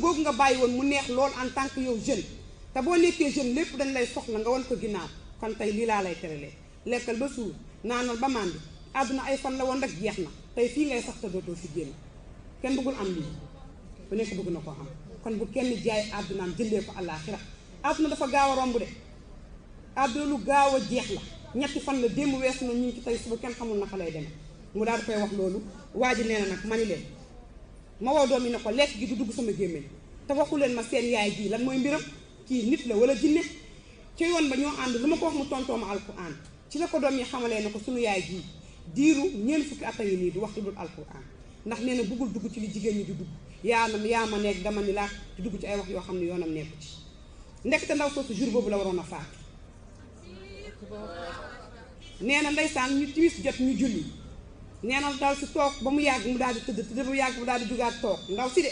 googu nga bàyyi woon mu neex lool en tant que yow jeune te boo nekkee jeune lépp dañ lay soxla nga wan ko ginnaaw kon tey lii laa lay terelee lekkal ba suur naanal ba màndi àdduna ay fan la woon rek jeex na tey fii ngay sax te dootoo fi génn kenn bëggul am lii bu nekk bëgg na ko am kon bu kenn jaay àddunaam jëndee ko àllaaxira àdduna dafa gaaw a romb de àdduna lu gaaw a jeex la ñetti fan la démb weesu na ñu ngi ci tey suba kenn xamul naka lay demee mu daal di koy wax loolu waa ji nee na nag mani leen ma woo doom yi ne ko lekk gi du dugg sama gémmiñ te waxu leen ma seen yaay ji lan mooy mbiram kii nit la wala jinne ci yoon ba ñoo ànd lu ma ko wax mu tontoo ma alquran ci la ko doom yi xamalee ne ko sunu yaay ji diiru ñeent fukki at a ngi nii du wax dul alquran ndax nee na bëggul dugg ci li jigéen ñi di dugg yaa ma nekk dama ni laa di dugg ci ay wax yoo xam ne yoonam nekku ci ndekete ndaw soosu jour boobu la waroon a faatu nee na ndeysaan ñu timis jot ñu julli nee na daal si toog ba mu yàgg mu daal di tëdd mu yàgg mu daal di jugaat toog ndaw si de